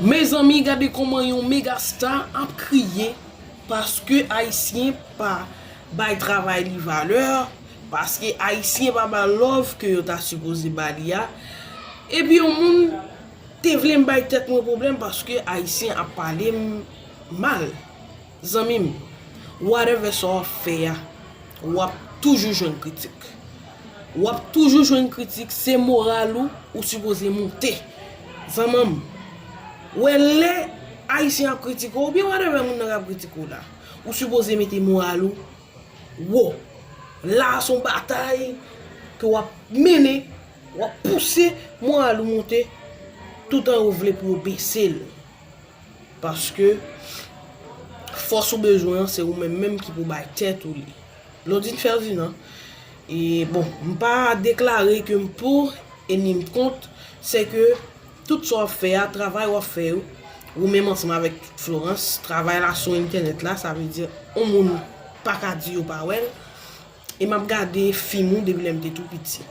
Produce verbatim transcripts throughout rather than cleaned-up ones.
Mezanmi, gade kòman yon megasta ap kriye paske Ayisyen pa bay travay li valè, paske Ayisyen pa ba love ke yo ta sipoze ba li a. Epi yon moun te vle m bay tèt mwen pwoblèm paske Ayisyen ap pale m mal. Zanmi m, whatever sa w ap fè a, w ap toujou jwenn kritik. W ap toujou jwenn kritik, se moral ou, ou sipoze monte. Zanmi m, wè lè Ayisyen ap kritike w, oubyen whatever moun nan k ap kritike w la, ou sipoze mete moral ou wo. La a se yon batay ke w ap mennen, w ap pouse moral ou monte, toutan yo vle pou yo bese l. Paske fòs ou bezwen an, se ou menm menm ki pou bay tèt ou li. Blondine Ferdinand. E bon, m pa deklare ke m pou e ni m kont, se ke tout sa w ap fè a, travay w ap fè yo, ou menm ansanm avèk Florence, travay la sou entènèt la, sa vle di yon moun pa ka di yo pa wè l. E m ap gade fim ou depi lè m te tou piti.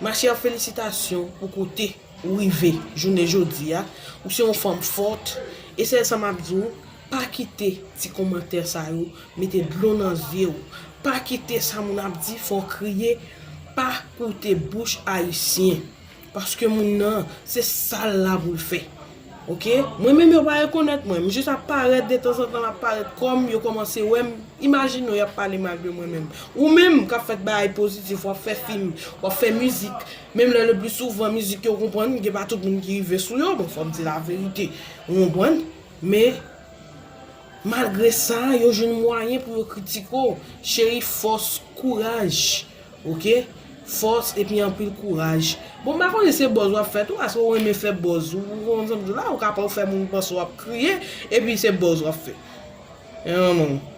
Machè, felisitasyon pou kote ou rive jounen jodi a. Ou se yon fanm fòt. E sèl sa m ap di w, pa kite ti kòmantè sa yo mete dlo nan zye w. Pa kite sa moun ap di fè w kriye. Pa koute bouch Ayisyen. Paske moun nan, se sa l la pou l fè. Oke? Mwen menm yo pa rekonèt mwen. M jis ap parèt detanzantan, m ap parèt kòm yo kòmanse wè m. Imajine w, y ap pale mal de mwen menm. Ou menm k ap fè bagay pozitif, w ap fè fim, w ap fè mizik. Menm lè le pli souvan mizik yo konprann, gen pa tout moun ki rive sou yo. Bon, fò m di laverite. Ou konprann? Men, malgre sa, yo jwenn mwayen pou yo kritike w. Cheri, fòs, kouraj. Oke? Fòs epi anpil kouraj. Bon, m pa konnen se buzz w ap fè tou, paske w renmen fè buzz. Ou, ou konn sa m di w la, ou ka pa fè moun panse w ap kriye, epi se buzz w ap fè. E manman w.